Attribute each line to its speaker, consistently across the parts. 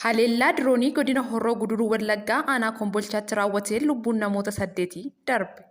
Speaker 1: Haleellaa diroonii Godina Horroo Guduruu Wallaggaa Aanaa Kombolchaatti raawwateen lubbuun namoota saddeetii darbe.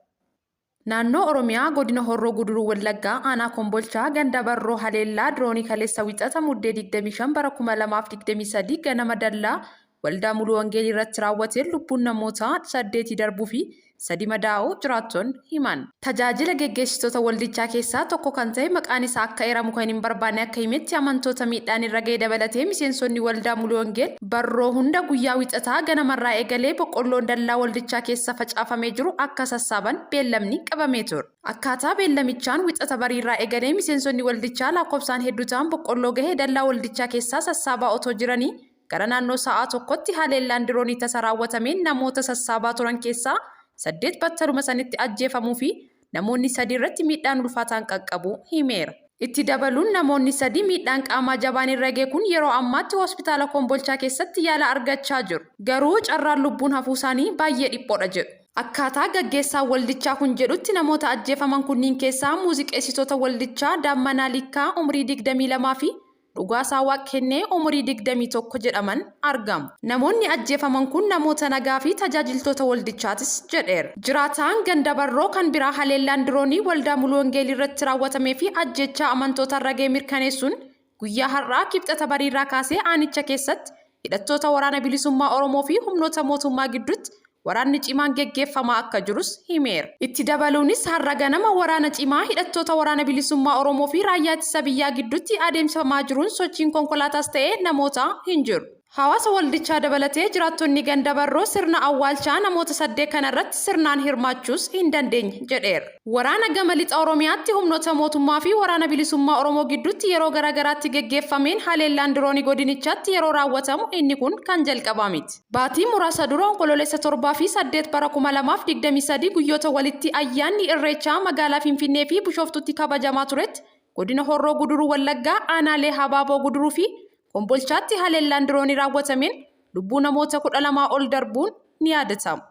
Speaker 1: Naannoo Oromiyaa Godina Horroo Guduruu Wallaggaa Aanaa Kombolchaa ganda Barroo haleellaa diroonii kaleessa Wixata Muddee 25 bara 2023 ganama dallaa Waldaa Muluu Wangeelii irratti raawwateen lubbuun namoota saddeetii darbuu fi sadi madaa'uu jiraattonni himan. Tajaajila geggeessitoota waldichaa keessaa tokko kan ta'e maqaan isaa akka eeramu kan hin barbaanne akka himetti amantoota miidhaan irra ga'e dabalatee miseensonni Waldaa Muluu Wangeel Barroo hunda guyyaa Wixataa ganamarraa eegalee boqqolloon dallaa waldichaa keessa facaafamee jiru akka sassaaban beellamni qabamee ture. Akkaataa beellamichaan Wixata bariirraa eegalee miseensonni waldichaa lakkoofsaan hedduu ta'an boqqolloo gahe dallaa waldichaa keessaa sassaabaa otoo jiranii Gara naannoo sa'aa tokkotti haleellaan diroonii tasa raawwatameen namoota sassaabaa turan keessaa 8 battaluma sanitti ajjeefamuu fi namoonni 3 irratti miidhaan ulfaataan qaqqabuu himeera. Itti dabaluun namoonni 3 miidhaan qaamaa jabaan irra gahe kun yeroo ammaatti hospitaala Kombolchaa keessatti yaala argachaa jiru. Garuu carraan lubbuun hafuusaanii baay'ee dhiphoodha jedhu. Akkaataa gaggeessaan waldichaa kun jedhutti namoota ajjeefaman kunniin keessaa muuziqeessitoota waldichaa Daammanaa Likkaa umrii 22 fi Dhugaasaa Waaqkennee umurii 21 jedhaman argamu. Namoonni ajjeefaman kun namoota nagaa fi tajaajiltoota waldichaatis jedheera. Jiraataan ganda Barroo kan biraa haleellaan diroonii Waldaa Muluwangeelii irratti raawwatamee fi ajjeechaa amantootarra gahe mirkaneessuun guyyaa har'aa Kibxata bariirraa kaasee aanicha keessatti hidhattoota Waraana Bilisummaa Oromoo fi humnoota mootummaa gidduutti waraanni cimaan geggeeffamaa akka jirus himeera. Itti dabaluunis har'a ganama waraana cimaa hidhattoota Waraana Bilisummaa Oromoo fi Raayyaa Ittisa Biyyaa gidduutti adeemsifamaa jiruun sochiin konkolaataas ta'e namootaa hin jiru. Hawaasa waldichaa dabalatee jiraattonni ganda Barroo sirna awwaalchaa namoota saddeet kana irratti sirnaan hirmaachuus hin dandeenye jedheera. Waraana gama Lixa Oromiyaatti humnoota mootummaa fi Waraana Bilisummaa Oromoo gidduutti yeroo garaagaraatti geggeeffameen haleellaan diroonii godinichaatti yeroo raawwatamu inni kun kan jalqabaa miti. Baatii muraasa dura Onkoloolessa 7 fi 8 bara 2023 guyyoota walitti ayyaanni Irreechaa magaalaa Finfinnee fi Bushooftutti kabajamaa turetti godina Horroo Guduruu Wallaggaa aanaalee Habaaboo Guduruu fi Kombolchaatti haleellaan diroonii raawwatameen lubbuu namoota 12 ol darbuun ni yaadatama.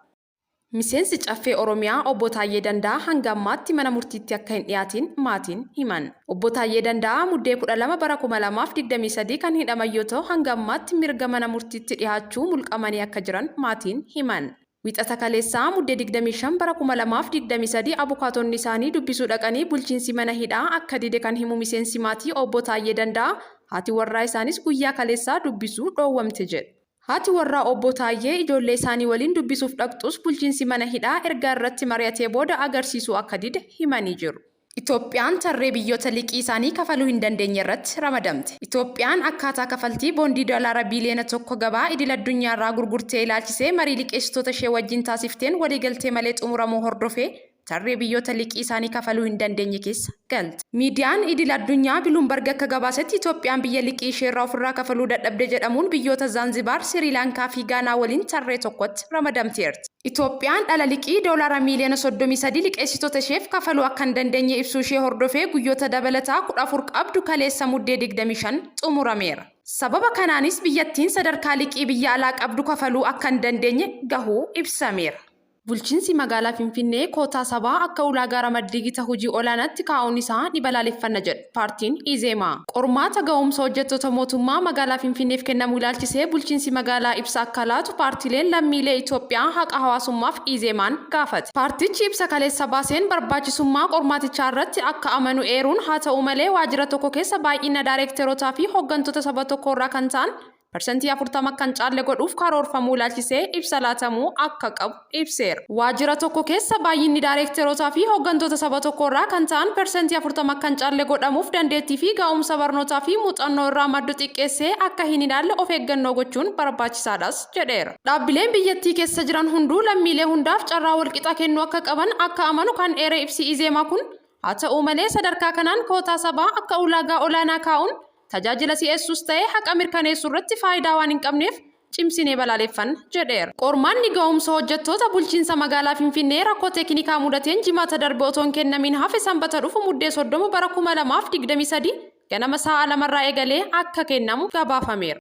Speaker 1: Miseensi Caffee Oromiyaa Obbo Taayyee Danda'aa hanga ammaatti mana murtiitti akka hin dhiyaatiin maatiin himan. Obbo Taayyee Danda'aa Muddee 12 bara 2023 kan hidhaman yoo ta'u hanga ammaatti mirga mana murtiitti dhiyaachuu mulqamanii akka jiran maatiin himan. Wixata kaleessaa Muddee 25 bara 2023 abukaatonni isaanii dubbisuu dhaqanii bulchiinsi mana hidhaa akka dide kan himu miseensi maatii Obbo Taayyee Danda'aa haati warraa isaanis guyyaa kaleessaa dubbisuu dhoowwamte jedhe. Haati warraa Obbo Taayyee ijoollee isaanii waliin dubbisuuf dhaqxus bulchiinsi mana hidhaa erga irratti mari'atee booda agarsiisuu akka dide himanii jiru. Itoophiyaan tarree biyyoota liqii isaanii kafaluu hin dandeenye irratti ramadamte. Itoophiyaan akkaataa kafaltii boondii dolaara biiliyoona 1 gabaa idil addunyaarraa gurgurtee ilaalchisee marii liqeessitoota ishee wajjin taasifteen waliigaltee malee xumuramuu hordofee tarree biyyoota liqii isaanii kafaluu hin dandeenye keessa galte. Miidiyaan idil addunyaa Biluumbarg akka gabaasetti Itoophiyaan biyya liqii isheerraa ofirraa kafaluu dadhabde jedhamuun biyyoota Zaanzibaar, Siriilaankaa fi Gaanaa waliin tarree tokkotti ramadamteerti. Itoophiyaan dhala liqii doolaara miiliyoona 33 liqeessitoota isheef kafaluu akka hin dandeenye ibsuu ishee hordofee guyyoota dabalataa 14 qabdu kaleessa Muddee 25 xumurameera. Sababa kanaanis biyyattiin sadarkaa liqii biyya alaa qabdu kafaluu akka hin dandeenye gahuu ibsameera. Bulchiinsi Magaalaa Finfinnee kootaa sabaa akka ulaagaa ramaddii gita hojii olaanaatti kaa'uun isaa ni balaaleffanna jedhe Paartiin Izeemaa. Qormaata ga'umsa hojjettoota mootummaa magaalaa Finfinneef kennamu ilaalchisee bulchiinsi magaalaa ibsa akka laatu paartiileen lammiilee Itoophiyaa haqa hawaasummaaf Izeemaan gaafate. Paartichi ibsa kaleessa baaseen barbaachisummaa qormaatichaa irratti akka amanu eeruun haa ta'u malee waajjira tokko keessa baay'ina daarekterootaa fi hoggantoota saba tokko irraa kan ta'an parsantii 40 akka hin caalle godhuuf karoorfamuu ilaalchisee ibsa laatamuu akka qabu ibseera. Waajjira tokko keessa baay'inni daarekterootaa fi hoggantoota saba tokko irraa kan ta'an persentii 40 akka hin caalle godhamuuf dandeettii fi ga'umsa barnootaa fi muuxannoo irraa maddu xiqqeessee akka hin ilaalle of eeggannoo gochuun barbaachisaadhas jedheera. Dhaabbileen biyyattii keessa jiran hunduu lammiilee hundaaf carraa walqixa kennuu akka qaban akka amanu kan eere ibsi Izeemaa kun, haa ta'u malee sadarkaa kanaan kootaa sabaa akka ulaagaa olaanaa kaa'uun tajaajila si'eessuus ta'e haqa mirkaneessuu irratti faayidaa waan hin qabneef cimsinee balaaleffanna jedheera. Qormaanni ga'umsa hojjettoota bulchiinsa magaalaa Finfinnee rakkoo teekinikaa mudateen Jimaata darbe otoo hin kennamiin hafe Sanbata dhufu Muddee 30 bara 2023 ganama sa'a 2 irraa eegalee akka kennamu gabaafameera.